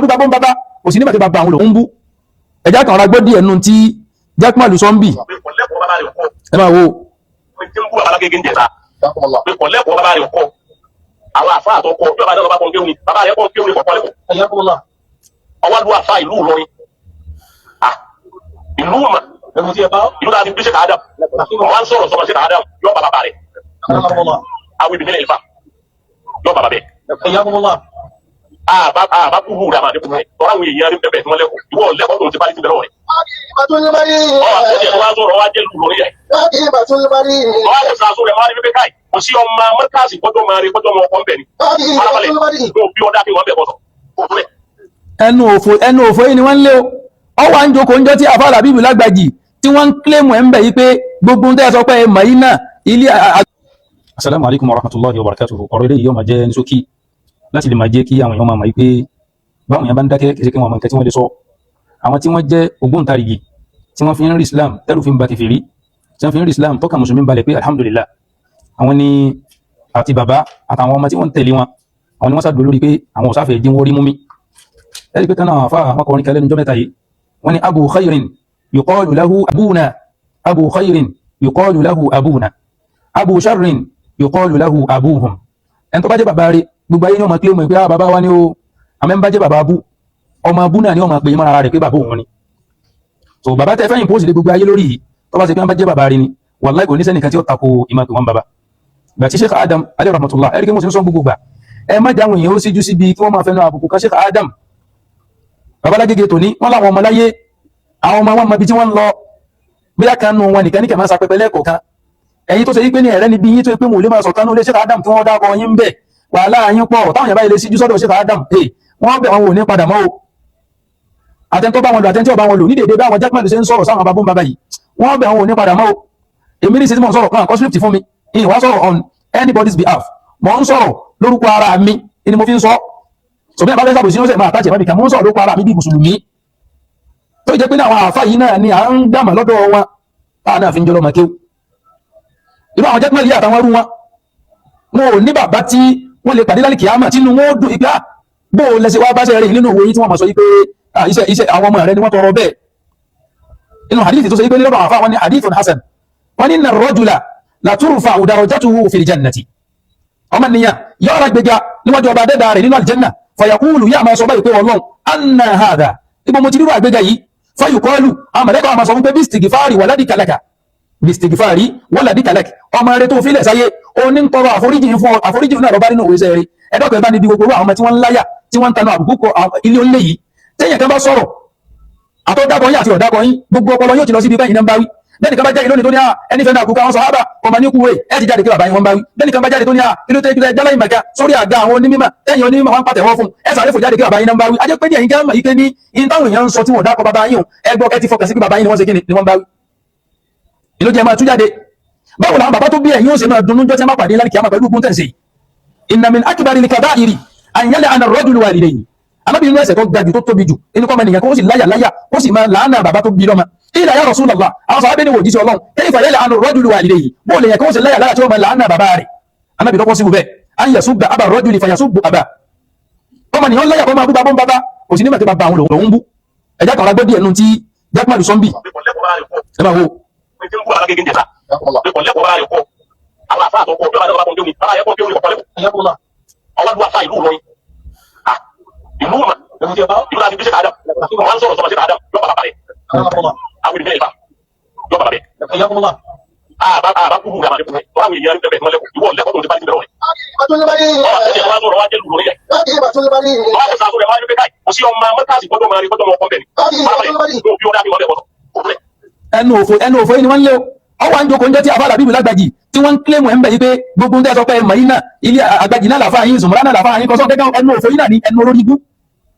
Máa bú bàbá ń bàbá, kò sí nígbà tí bàbá àwọn lòún bú. Ẹ̀já kan ọ̀rá gbọ́ díẹ̀ nù tí Jákèmálù sọ ń bì. Pé kò lẹ́kọ̀ọ́ bàbá rẹ̀ kọ́. Ẹ máa wo. Pé tí ń bú bàbá lágége ń jẹta, pé kò lẹ́kọ̀ọ́ bàbá rẹ̀ kọ́. Àwọn àfa àtọkọ bí bàbá náà bá kọ́ ń kéwù ni, bàbá rẹ̀ kọ́ ń kéwù ni, kọ̀kọ́ lẹ́kọ̀ọ́. Ọwọ́ lu àfa ìlú Ìlọrin, ah, ìlú mà, ìlú náà ti bí Sheikh Adam. Ọwọ́ ń sọ̀rọ̀ sọ̀rọ̀ Sheikh Adam yọ bàbá rẹ̀ àwọn ibi nílẹ̀ ìfà yọ bàbá bẹ́ẹ̀. Àbá àbá kúrú rẹ̀ àmàdé kúrú rẹ̀ tọ́ra àwọn èèyàn rí bẹ́ẹ̀ tí wọ́n lẹ́kọ̀ọ́. Ìwọ lẹ́kọ̀ọ́ tó ń ti bá ti bẹ̀rẹ̀ rẹ̀. Ọwọ́ àtúntò ẹ̀ wá sọ̀rọ̀ wá jẹ́ lù lórí ẹ̀. Ọwọ́ àti sàásù rẹ̀ wá ní pípẹ́ káì kò sí ọmọ mọ́tàsí gbọ́dọ̀ máa rí gbọ́dọ̀ mọ ọkọ̀ ń bẹ̀ ni. Farabalẹ̀ mo bí ọdá kí wọ́n bẹ̀ bọ̀sọ̀ kò tó bẹ̀. Ẹnu òfò, ẹnu òfò yìí ni wọ́n ń lé o. Ọwọ́ à ń jókòó ń jọ tí àfáà Làbíbù Lágbàjì tí wọ́n ń kílèmù ẹ̀ ń bẹ̀ yí pé gbogbo ń tẹ́ ẹ sọ pé ẹ mọ̀ yìí náà ilé. Asalaamu alaykum wa rahmatulahi wa barakatuhu. Ọ̀rọ̀ ilé yìí yóò máa jẹ́ ní ṣókí láti lè máa jẹ́ kí àwọn èèyàn máa mọ̀ yìí pé báwọn èèyàn bá ń dákẹ́, kì í ṣe kí wọ́n mọ nǹkan tí wọ́n lè sọ. Àwọn tí wọ́n jẹ́ ògbóǹtarìgì tí wọ́n fi ń rí Islam tẹ́lù fi ń ba kèfèrí, tí wọ́n fi ń rí Islam tọ́ka mùsùlùmí balẹ̀ pé alhamdulillah, àwọn ni àti bàbá àtàwọn ọmọ tí wọ́n ń tẹ̀lé wọn, àwọn ni wọ́n sàdúró lórí pé àwọn ò sáfẹ́ jí wọ́n rí mú mi. Ẹ̀rí pé kánà àwọn afá àwọn akọrin kan lẹ́nu jọ́ mẹ́ta yìí, wọ́n ní abu khairin yuqalu lahu abuna, abu khairin yuqalu lahu abuna, abu sharrin yuqalu lahu abuhum. Ẹni tó bá jẹ́ bàbá rẹ̀, gbogbo ayé ni wọ́n máa kílé mọ̀ pé ah, bàbá wa ni o. Àmọ́ ẹni bá jẹ́ bàbá abú, ọmọ abú náà ni wọ́n máa pè é mọ́ra rẹ̀ pé bàbá òun ni. So bàbá tẹ fẹ́yìn pósì lé gbogbo ayé lórí yìí, tó bá ṣe pé wọ́n bá jẹ́ bàbá rẹ̀ ni, wàláì kò ní sẹ́nìkan tí ó tako ìmọ̀ pé wọ́n bàbá. Gbà tí Sheikh Adam alayhi rahmatullah, ẹ̀rí kí mo sì ń sọ gbogbo gbà, ẹ má jáwọn èèyàn ó síjú síbi kí wọ́n máa fẹnu àbùkù kan Sheikh Adam. Babalágége tòní wọ́n láwọn ọmọ láyé, àwọn ọmọ wọn mọ ibi tí wọ́n ń lọ. Bóyá kan nù wọn nìkan ní kẹ̀ máa sapẹpẹ lẹ́ẹ̀kọ̀ọ̀kan. Ẹ̀yin tó ṣe yí pé ní ẹ̀rẹ́ níbi yín tó yẹ pé wọn ò lè máa sọ̀kan ní ilé Sheikh Adam tí wọ́n dákọ̀ yín ń bẹ̀, wàhálà yín pọ̀. Táwọn yàrá ilé síjú sọ́dọ̀ Sheikh Adam, wọ́n bẹ̀ wọn ò ní padà mọ́ o. Àtẹ̀ntọ́ bá wọn lò, àtẹ̀ntí ọba wọn lò ní dèdè bí àwọn Jákèmálù ṣe ń sọ̀rọ̀ sáwọn babó ń bàbá yìí, wọ́n bẹ̀ wọn ò ní padà mọ́ o. Èmi ní ìṣesí mọ̀ ń sọ̀rọ̀ kan kọ́ script fún mi, ìyìn wá sọ̀rọ̀ on anybody's behalf. Mọ̀ ń sọ̀rọ̀ lórúkọ ara mi ni mo fi ń sọ. Sọ̀bí àbáfẹ́ sàbòsí ó sẹ̀ máa tàjẹ̀ mọ́bìkan. Mọ̀ ń sọ̀rọ̀ lórúkọ ara mi bí mùsùlùmí tó jẹ́ pé ní àwọn àáfà yìí náà ni à ń dàmà lọ́dọ̀ wọn táà náà fi ń jọlọ́ màkéw. Irú àwọn Jákèmálù yìí àtàwọn irú wọn, wọn ò ní bàbá tí wọ́n lè pàdé lálẹ́ kìámà tínú wọn ó dùn ìgbà bó o lẹ́sẹ̀ wá bá ṣe rẹ̀ nínú òwe yìí tí wọ́n mọ̀ sọ yìí pé iṣẹ́ iṣẹ́ àwọn ọmọ rẹ̀ ni wọ́n tọrọ bẹ́ẹ̀. Inú hadith tó sọ yìí pé lọ́dọ̀ àwọn àfáà, wọn ní hadithun hasan, wọn ní inna ar-rajula la turfa'u darajatuhu fil jannati. Ọmọ nìyàn yọ̀ọ́ra gbéga níwájú ọba adẹ́dà rẹ̀ nínú aljanna. Fayaqulu, yá máa sọ báyìí pé, "Ọlọ́run, anna hadha, ibo mo ti rírọ àgbéga yìí?" Fayuqalu, àwọn mọ̀lẹ́kọ̀ àwọn sọ fún pé bistighfari waladika laka, bistighfari waladika lak. Ọmọ rẹ̀ tó filẹ̀ sáyé ó ní ń tọrọ àforíjì fún ọ, àforíjì náà lọ́ba nínú òwe sẹ́rẹ̀. Ẹ̀dọ́kọ̀ ẹ̀ bá níbi gbogbo àwọn ọmọ tí wọ́n ń láyà tí wọ́n ń tanú àbùkù kọ ilé onílé yìí. Téèyàn kan bá sọ̀rọ̀ àtọ́dákọ̀ yín àti ọ̀dákọ̀ yín, gbogbo ọpọlọ yóò ti lọ síbi bẹ́yìn náà ń bá wí. Bẹ́ẹ̀ni kan bá jáde lónìí tó ní à ẹni fẹ́ náà kú káwọn sàhábà ọmọ ní kúwé, ẹ ti jáde kí bàbá yín wọ́n bá wí. Bẹ́ẹ̀ni kan bá jáde tó ní à kí ló tẹ́ kí ló jálá ìmọ̀ká sórí àga àwọn onímọ̀, tẹ́yìn onímọ̀ wọn pàtẹ́wọ́ fún ẹ, sàrẹ́ fò jáde kí bàbá yín náà ń bá wí. Ajẹ́ pé ní ẹ̀yin gẹ́gẹ́ mọ̀ yìí pé ní in táwọn èèyàn ń sọ tí wọ́n dákọ̀ bàbá yín o, ẹ gbọ́, ẹ ti fọkàn sí pé bàbá yín ni wọ́n ṣe kí ni wọ́n bá wí. Ìlú jẹ́ máa tú jáde. Báwo làwọn bàbá tó bí ẹ̀yin ó ṣe máa dunnú jọ́ tí wọ́n bá pàdé lálẹ́ kìámà pẹ̀lú ogun tẹ̀sí? Inna min akbaril kaba'iri an yal'ana ar-rajulu walidayhi. Anábì inú ẹ̀ṣẹ̀ tó ga jù, tó tóbi jù inú kọ́mọ nìyẹn kó sì láyà láyà kó sì máa làánà bàbá tó bí lọ́mọ. Ila ya Rasulullah, àwọn sàhábà ní wòjíṣẹ́ Ọlọ́run, kayfa yal'anu ar-rajulu walidayhi? Bó lè yẹ kó sì láyà láyà tí ó máa làánà bàbá rẹ̀? Anábì lọ́kọ́ sí bẹ́ẹ̀, an yasubba aba ar-rajuli fayasubbu aba. Kọ́mọ nìyẹn láyà kó máa bú bàbá ń bàbá, kò sí ní màtí bàbá àwọn lòún bú. Ẹ̀já kan rágbọ́ díẹ̀ nù tí Jákèmálù sọ́ńbì. Ẹ máa wo. Tí ń bú bàbá gẹ́gẹ́ ń jẹta pé kò lẹ́kọ̀ọ́ bàbá rẹ̀ kọ́. Àwọn àfa àtọkọ bí bàbá náà bá kọ́ ń kéwù ni, bàbá rẹ̀ kọ́ ń kéwù ni, kọ̀kọ́ lẹ́kọ̀ọ́. Ọwọ́ lu àfa ìlú Ìlọrin, ah, ìlú mà, ìlú láti bí Sheikh Adam. Wọn sọ̀rọ̀ sọ̀rọ̀ Sheikh Adam yọ bàbá rẹ̀ àwọn ìbílẹ̀ ìfà yọ bàbá rẹ̀. Àbá àbá kúrú rẹ̀ àmàdé kúrú rẹ̀ tọ́ra àwọn èèyàn rí bẹ́ẹ̀ tí wọ́n lẹ́kọ̀ọ́. Ìwọ lẹ́kọ̀ọ́ tó ń ti bá ti bẹ̀rẹ̀ rẹ̀. Ọwọ́ àti ẹ̀ wá sọ̀rọ̀ wá jẹ́ lù lórí ẹ̀. Ọwọ́ àti sàásù rẹ̀ wá ní pé káì kò sí ọmọ mọ́tàsí gbọ́dọ̀ máa rí gbọ́dọ̀ mọ́ ọkọ̀ bẹ̀ ni. Farabalẹ̀ mo bí ọdá kí wọ́n bẹ̀ bọ̀sọ̀ kó rẹ̀. Ẹnu òfò, ẹnu òfò yìí ni wọ́n ń lé o. Ọwọ́ à ń jókòó ń jẹ́ tí àfáà Làbíbù Lágbàjì tí wọ́n ń kílèmù ẹ̀ ń bẹ̀ yí pé gbogbo ń tẹ́ sọ pé ẹ mọ̀ yín náà, ilé àgbàjì náà làfáà yín, zùmùrà náà làfáà yín, kọ́sọ́ gẹ́gẹ́. Ẹnu òfò yìí náà ní ẹnu olórí ibú.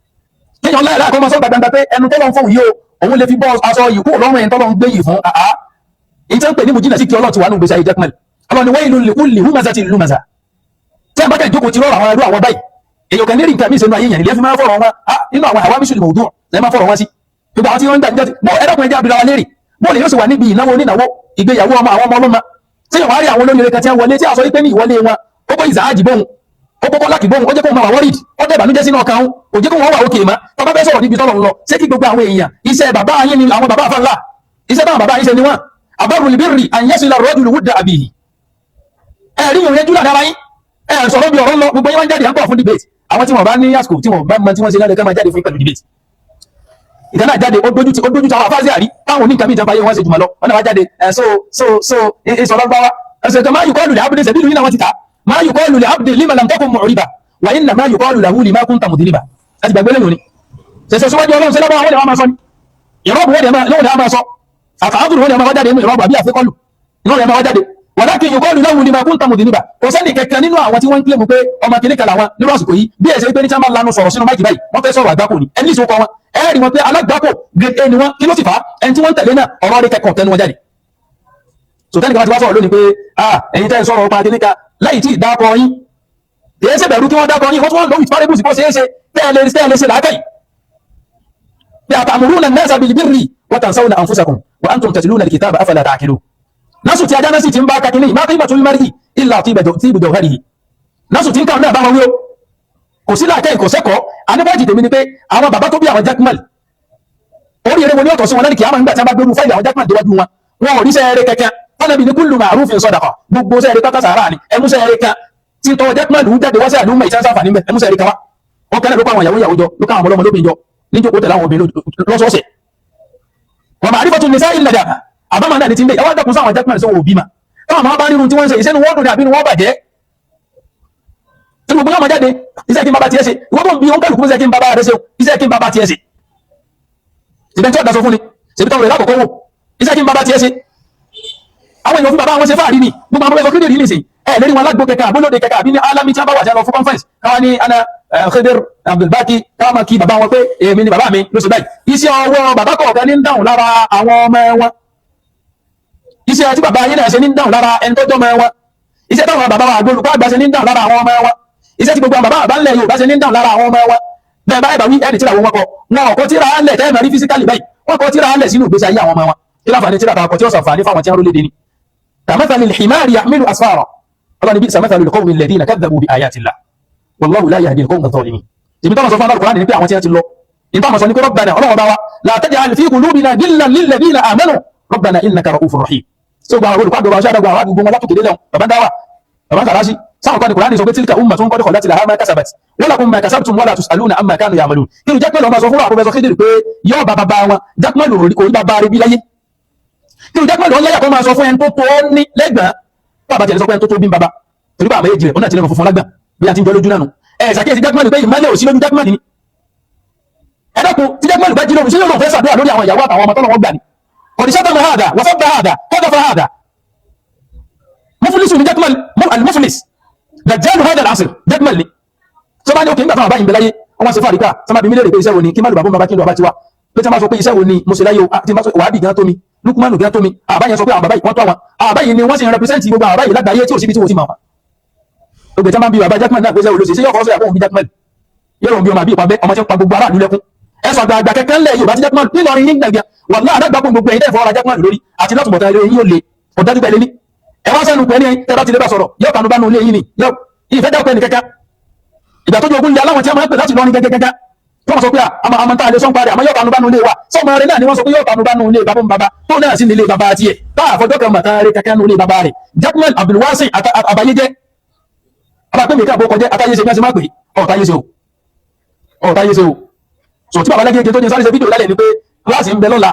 Kéèyàn láyà láàkọ́ máa sọ gbàgbàgbà pé ẹnu tọ́lọ́ ń fóun yìí o, òun lè fi bọ́ aṣọ yìí kúrò lọ́rùn ẹ̀ tọ́lọ́ ń gbé yìí fún àá. Èyí tí wọ́n ń pè ní mùjínà sí kí Ọlọ́run ti wà nù gbèsè ayé Jákèmálù. Ọlọ́run ni wailun likulli humazatin lumaza. Tí a bá kẹ́ ìjókòó ti rọrùn àwọn ẹrú àwọn báyìí, èyàn kan ní rí nǹkan mí sínú ayé yẹn nílé fi máa fọ̀rọ̀ wọn nínú àwọn àwa mísùlùmí òdùn lẹ́ẹ̀ máa fọ̀rọ̀ wọn sí gbogbo àwọn tí wọ́n ń gbà níjọ́ tí bó ẹ̀dọ́kùnrin jẹ́ abìlà wa léèrè bó lè yóò sì wà níbi ìnáwó onínáwó, ìgbéyàwó ọmọ àwọn ọmọ ọlọ́mọ, tí yóò wá rí àwọn olóyè kan tí wọ́n wọlé, tí a sọ wípé ní ìwọlé wọn ó kó ìzàájì bóun. Ó kọ́kọ́ láti gbóhùn, ó jẹ́ kó máa wà worried, ó dẹ̀ bànújẹ́ sínú ọkàn òun, kò jẹ́ kó wọ́n wà òkè mọ́. Tọ́ba fẹ́ sọ̀rọ̀ níbi tọ́lọ̀ ń lọ, ṣé kí gbogbo àwọn èèyàn iṣẹ́ bàbá yín ni àwọn bàbá àfáàlà, iṣẹ́ táwọn bàbá yín ṣe ni wọ́n. Àbárò lè bírì àyẹ́sílẹ̀ rọ́jùlù wúdà àbìyí. Ẹ̀rí yòó yẹn júlà dára yín, ẹ̀ sọ̀rọ̀ bí ọ̀rọ̀ ń lọ, gbogbo yín wá ń jáde, à ń bọ̀ fún debate. Àwọn tí wọ́n bá ní àsìkò, tí wọ́n bá mọ tí wọ́n ṣe lálẹ́, ká máa jáde fún pẹ̀lú debate. Ìkan náà jáde, ó dójú ti àwọn afáàzì àrí táwọn oníkan bí ìjọba yé wọn ṣe jùmọ̀ lọ. Wọn náà wá jáde ẹ̀ so so so ìsọ̀rọ̀ gbáwa ẹ̀sẹ̀ kan. Máa yùkọ́ lulẹ̀ abúlé sẹ̀bílù yìí náà wọ́n ti ta máa yùkọ́ lulẹ̀ abúlé lima lam takun mu'riba wa inna máa yùkọ́ lulẹ̀ wúli máa kunta mudhiniba. Láti gbàgbé lẹ́yìn òní ṣẹ̀ṣẹ̀ síwájú Ọlọ́run ṣẹlẹ̀ bá wọn lè máa sọ ni ìrọ́bù wọ́n lè máa sọ àfàádùn, wọ́n lè máa jáde inú ìrọ́bù àbí àfikọ́lù inú rẹ̀ máa jáde. Walakin yuqalu lahu lima kunta mudhiniba. Kò sẹ́ni kẹ̀kẹ́ nínú àwọn tí wọ́n ń kílèmù pé ọmọ kìíní kan làwọn nírú àsìkò yìí, bí ẹ̀sẹ̀ pé ní tí wọ́n bá lanu sọ̀rọ̀ sínú mic báyìí, wọ́n fẹ́ sọ̀rọ̀ àgbákò ni. Ẹni ìṣòkọ wọn, ẹ rí wọn pé alágbákò grade A ni wọ́n. Kí ló sì fà á? Ẹni tí wọ́n ń tẹ̀lé náà, ọ̀rọ̀ rẹ̀ kẹ́kọ̀ọ́ tẹnu wọn jáde. Sọtẹ́nì kan ti wá sọ̀rọ̀ lónìí pé ah, ẹ̀yin tẹ́ ń sọ̀rọ̀ ọpa kìíní kan láì tí ì dákọ yín, kìí ṣe bẹ̀rù kí wọ́n dákọ yín. Wọ́n tún wọ́n lọ with parables kó ṣeé ṣe tẹ́ẹ̀lẹ́ ṣe làákàyè bí atamuruna an-nasa bil-birri wa tansawna anfusakum wa antum tatluna al-kitaba afala ta'qilun. Násù tí ajá náà sì ti ń bá kakínní ma qimatul mar'i illa tibu jawharihi. Násù tí ń kàn náà bá wọn wí o, kò sí làákàyè, kò sẹ́kọ̀ọ́. Aníbọ̀jì tèmi ni pé àwọn bàbá tó bí àwọn Jakmal, orí eré wo ni ọ̀tọ̀ sí wọn lẹ́nu kìí àmọ́ nígbà tí wọ́n bá gbérú fáìlì àwọn Jakmal déwájú wọn, wọn ò rí sẹ́ẹ̀rẹ́ kẹ̀kẹ́. Fọlẹ́bí ní kullu ma'rufin sadaqa, gbogbo sẹ́ẹ̀rẹ́ pátá sàárà ni. Ẹmú sẹ́ẹ̀rẹ́ kan tí tọwọ́ Jakmal ń jáde wá sí àdúgbò ìsánsá fà níbẹ̀, ẹmú sẹ́ẹ̀rẹ́ kan wá. Wọn kẹ́lẹ́ ló kọ́ àwọn ìyàwó ìyàwó jọ, ló kọ́ àwọn ọmọlọ́mọ lóbìn jọ níjókòó tẹ̀lé àwọn obìnrin lọ́sọ̀ọ̀sẹ̀. Wa ma'rifatu nisa'i nadama, àbámọ̀ náà ní ti ń bẹ̀. Ẹwà dẹ́kun sáwọn Jakmal sọ òbí ma táwọn máa bá nínú tí wọ́n ń ṣe ìṣẹ́nu wọ́n dùn ní àbínú wọ́n bàjẹ́ tí gbogbo yóò máa jáde. Iṣẹ́ kí n bá bá tiẹ̀ ṣe, ìwọ́n tó ń bi òun kálukú, iṣẹ́ kí n bá bá rẹ ṣe, iṣẹ́ kí n bá bá tiẹ̀ ṣe, ìbẹ̀ tí ó dasọ fún ni ṣèbí tọrọ rẹ̀ lákòókò wò, iṣẹ́ kí n bá bá tiẹ̀ ṣe. Àwọn èèyàn fún bàbá wọn ṣe fáàrí ni. Gbogbo àwọn ọmọ kéde nìsín ẹ lérí wọn alágbó kẹkẹ àbólóde kẹkẹ àbí ní alámi tí wọn bá wà tí a lọ fún conference, káwọn ní ana Khidir Abdulbaki, káwọn máa kí bàbá wọn pé èmi ni bàbá mi ló ṣe báyìí. Iṣẹ́ ọwọ́ bàbá kọ̀ọ̀kan ní ń dáhùn lára àwọn ọmọ wọn. Iṣẹ́ tí bàbá yín náà ṣe ní ń dáhùn lára ẹni tó jọmọ wọn. Iṣẹ́ táwọn bàbá wa àgbólùkọ́ àgbà ṣe ní ń dáhùn lára àwọn ọmọ wọn. Iṣẹ́ tí gbogbo àwọn bàbá àbá ńlẹ̀ Yorùbá ṣe ní ń dáhùn lára àwọn ọmọ wọn. Bẹ́ẹ̀ báyìí bá wí ẹni tíra wọn kọ, wọn ò kọ tíra lẹ̀ tẹ́ẹ̀ mẹ́rin physically báyìí, wọ́n kọ tíra lẹ̀ sínú ìgbésí ayé àwọn ọmọ wọn. Kí láǹfààní tíra tàkọ tí ó sàǹfààní fáwọn tí wọ́n rólé deni? Kamathali al-himari yahmilu asfara. Ọlọ́ni bi'sa mathalu al-qawmi alladhina kadhabu bi ayatillah wallahu la yahdi al-qawma adh-dhalimin. Tèmi táwọn sọ fún Al-Qur'an ní pé àwọn tí wọ́n ti lọ ní táwọn sọ ní pé rabbana, Ọlọ́run bá wa, la taj'al fi qulubina ghillan lilladhina amanu rabbana innaka ra'ufur rahim. Tí ó gba àwọn olùkọ́ àgbà ọ̀ṣọ́ àdàgbà àwọn àgbègbè wọn látòkè délẹ̀, bàbá dáwà, bàbá kàrásì sáwọn kan ní Kùránì sọ pé tilka ummatun qad khalat laha ma kasabat wa lakum ma kasabtum wa la tus'aluna amma kanu ya'malun. Kí ni Jakmal ọmọ sọ fún àwọn Professor Khidir pé yóò bá bàbá wọn? Jakmal kò rí bàbá rẹ̀ bí láyé. Kí ni Jakmal ọ̀n láyà kó máa sọ fún ẹni tó tó ní lẹ́gbẹ̀ẹ́ bàbá tiẹ̀ sọ pé ẹni tó tó bí bàbá torí bá àmọ́ èjì rẹ̀ ó náà ti lẹ́nu funfun lágbà bí a ti ń jọ lójú náà nù. Ẹ̀ ṣàkíyèsí Jakmal pé ìmọ́lẹ̀ ò sí lójú Jakmal ni. Ẹ dákun, tí Jakmal bá jí lóru, sí yóò lọ fẹ́ sàdúrà lórí àwọn ìyàwó àtàwọn ọmọ tọ́lọ́wọ́ gbà ní? Qad shatama hadha wa sabba hadha qadhafa hadha. Muflisu ni Jakmal, al-muflis dajjalu hadha al-asr Jakmal ni. Tó bá ní òkè nígbà táwọn àbáyìn bẹ láyé, wọ́n ṣe fàríkà sọ́mà bí mílíọ̀nù pé iṣẹ́ wo ni kí má lù bàbá bàbá kí n lọ bá tiwa pé tí wọ́n bá sọ pé iṣẹ́ wo ni mo ṣe láyé o, tí n bá sọ wàhábì gan tó mi, Lukumanu gan tó mi. Àbáyẹn sọ pé àwọn bàbá yìí wọ́n tó àwọn àbáyìí ni wọ́n sì ń represent gbogbo àwọn àbáyìí lágbàáyé tí ò síbi tí wọ́n ti mọ̀ wọn. Gbogbo tí wọ́n bá ń bí bàbá Jakmal náà pé iṣẹ́ wo ló ṣe, ṣé yóò fọwọ́ sọ̀yà fún òun bí Jakmal yóò lòun bí ọmọ àbí ìpàbẹ́ ọmọ tí ń pa gbogbo aráàlú lẹ́kún. Ẹ sọ àgbààgbà kẹkẹ ńlẹ̀ Yorùbá tí Jakmal nílọrin yín gbàgbà wàlá àdàgbàpọ̀ gbogbo ẹ̀yin tẹ́ fọwọ́ ra Jakmal lórí àti látùbọ̀tán ilé yín yóò le ọ̀dájú pẹ̀lú ní. Ẹ wá sẹ́nu pẹ̀lú ẹ̀yin tẹ́ bá ti lè bá sọ̀rọ̀ yóò kanu bá nu ilé yín ni yóò ìfẹ́ dápẹ́ ẹnì kẹ́kẹ́. Ìgbà tó jogun lé aláwọn tí a máa ń pè láti lọrin gẹ́gẹ́gẹ́gẹ́ tí wọ́n sọ pé àmọ́ àmọ́ tá a lè sọ́n parí àmọ́ yóò kanu bá nu ilé wa sọ́mọ rẹ náà ni wọ́n sọ pé yóò kanu bá nu ilé bàbá bàbá tó náà sí nílé bàbá tiẹ̀ tá àfọjọ́ kan màtá rẹ kẹ́kẹ́ nu ilé bàbá rẹ̀. Jakmal Abdulwasi àbáyéjẹ́ abápẹ́ mi káàbọ̀ kọjẹ́ àtàyèsè bí wọ́n ṣe máa pè ọ̀tàyèsè o, ọ̀tàyèsè o. So tí bàbá lẹ́gẹ̀ẹ́ tó ní sáré ṣe fídíò lálẹ́ ni pé kíláàsì ń bẹ lọ́la.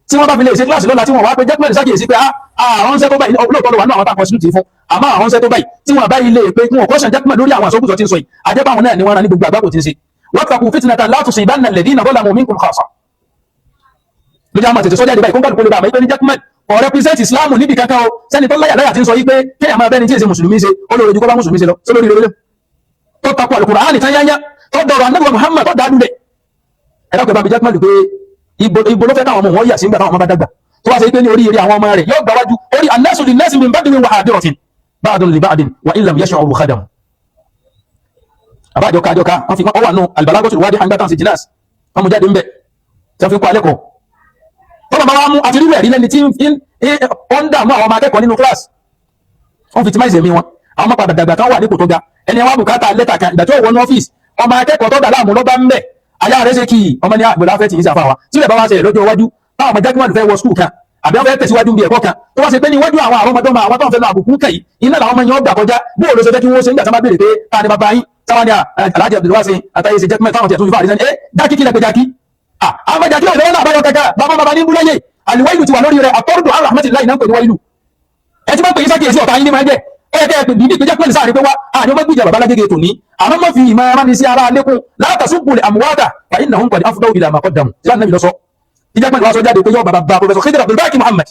Tí wọ́n bá fi lè ṣe kíláàsì lọ́la tí wọ́n wá pé Jakmal ṣàkíyèsí pé àwọn ṣẹ́ tó báyìí lóòótọ́ ló wà ní àwọn táwọn constitute fún, àmọ́ àwọn ṣẹ́ tó báyìí tí wọ́n bá ilé pé wọn kọ́ṣàn Jakmal lórí àwọn àsọkùsọ tí ń sọ yìí, àjẹpá àwọn náà ni wọ́n rán ní gbogbo àgbákò tí ń ṣe. Wattaqu fitnatan la tusibanna alladhina zalamu minkum khassa. Lójú àwọn tètè sọ́jà ìdìbà ìkóńkàlùkù lè bá àmọ́ ìpè ní Jakmal kò represent Islam níbi kankan o. Sẹ́ni tó láyà láyà tí ń sọ yí pé kéèyàn máa bẹ́ni tí èsè mùsùlùmí ṣe, ó lóore ju kó bá mùsùlùmí ṣe lọ sólórí rere tó takò Al-Qur'ani tán yányá, tó dọ̀rọ̀ Ànábì Muhammad tó dàdú lẹ̀. Ẹ dákun, ẹ bá mi Jakmal pé ibo ló fẹ́ káwọn ọmọ wọn yà sí nígbà táwọn ọmọ bá dàgbà, tó wá ṣe pé ní orí eré àwọn ọmọ rẹ̀ yóò gbáwájú orí annasu linnasi min badwin wa hadiratin ba'dun li ba'din wa illam yash'uru khadam. Àbájọka àjọka wọn fi wọn wà nù al-balaghatul wadiha nígbà táwọn sì jìnnà wọn mú jáde ńbẹ tí wọn fi kọ́ alẹ́ kọ́ tọ́lọ̀ bá wá mú àti rírú ẹ̀rí lẹ́ni tí ó ń dààmú àwọn ọmọ akẹ́kọ̀ọ́ nínú class, wọ́n fi tìmáìsì ẹ̀mí wọn. Àwọn ọmọ padà dàgbà tán wà nípò tó ga. Ẹni wá bùkátà lẹ́tà kan. Ìgbà tí ó wọnú ọ́fíìsì, ọmọ akẹ́kọ̀ọ́ tó dà láàmú lọ́ba ń bẹ̀, àyà rẹ̀ ṣe kì í. Ọmọ ní àgbẹ̀lá fẹ́ tì í sàfà wa sílẹ̀ bá wá ṣẹlẹ̀ lọ́jọ́ iwájú, táwọn ọmọ jákèmọ́dù fẹ́ wọ skul kan àbí wọ́n fẹ́ tẹ̀síwájú bí ẹ̀kọ́ kan, tó wá ṣe pé ní iwájú àwọn àrọ́mọdọ́mọ àwọn tó ń fẹ́ lọ àbùkù kẹ̀yì iná làwọn ọmọ yẹn ọgbà kọjá, bó o lọ ṣe fẹ́ kí wọ́n ṣe nígbà tí wọ́n bá béèrè pé ta ni bàbá yín, táwọn ní Alhaji Abdulwasi àtàyè ṣe jẹ́kúmẹ́ táwọn tiẹ̀ tún fi fáàrí sẹ́ni ẹ jákì kílẹ̀ pé jákì àwọn jákì ọ̀dọ́ náà àbáyọ kankan. Bàbá bàbá ní búlẹ́yẹ àlùwáìlú ti wà lórí rẹ̀. Àtọ́rùdù arahmatillahi náà ń pè ní wáìlú. Ẹ ti máa ń pè yín sákìyèsí, ọ̀tá yín ní máa jẹ́ ẹ kẹ́ ẹ pè bíbí pé jẹ́kúmẹ́ sáà ní pé wá àní ọmọ gbìjà bàbá lágége tòní. Àmọ́ mọ́ fi ìmọ̀ ara ní sí ara lékún látàsúgbòlè àmúwádà fàyín náà ń kọ̀dí afúdáwò ìlà àmàkọ́dàmù tí wọ́n náà lọ sọ ìjákùmẹ̀ lọ́wọ́ sọ jáde pé yọ bàbá bá Professor Khidir Abdulbaki Muhammad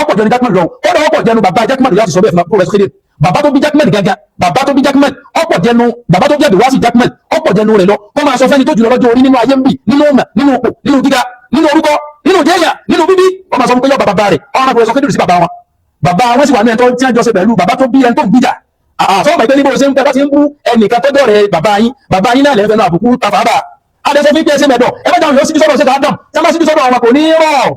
ọ̀pọ̀ jẹnu jákùmẹ̀ lọ, kódà ọ̀pọ̀ jẹnu bàbá jákùmẹ̀ lọ láti sọ bẹ́ẹ̀ fún Professor Khidir. Bàbá tó bí jákùmẹ̀ gángan, bàbá tó bí jákùmẹ̀ ọ̀pọ̀ jẹnu bàbá tó bí Abdulwasi jákùmẹ̀ ọ̀pọ̀ jẹnu rẹ̀ lọ. Kó máa sọ fẹ́ni tó jùlọ lọ́jọ́ orí nínú ayé ń bì, nínú ọmọ, nínú òpó, nínú gíga, nínú orúkọ, nínú jẹ́yà, nínú bíbí, wọ́n máa sọ fún pé yọ bàbá rẹ̀ ọ̀rọ̀ Professor Khidir sí bàbá wọn. Bàbá wọn sì wà ní ẹni tó tí wọ́n jọ ṣe pẹ̀lú bàbá tó bí ẹni tó ń gbìjà àtọ́wọ́n pẹ̀lú bó ṣe ń pẹ́ bá ti ń bú ẹnìkan tó dọ̀rẹ́ bàbá yín, bàbá yín náà lẹ́fẹ̀ẹ́ náà àbùkù tàfàbà. Adẹ́sọ fún psa mẹ́dọ̀ ẹ bá dáhùn yóò síbi sọ́dọ̀ ṣe kà á dàm tí wọ́n bá síbi sọ́dọ̀ àwọn kò ní rọ̀.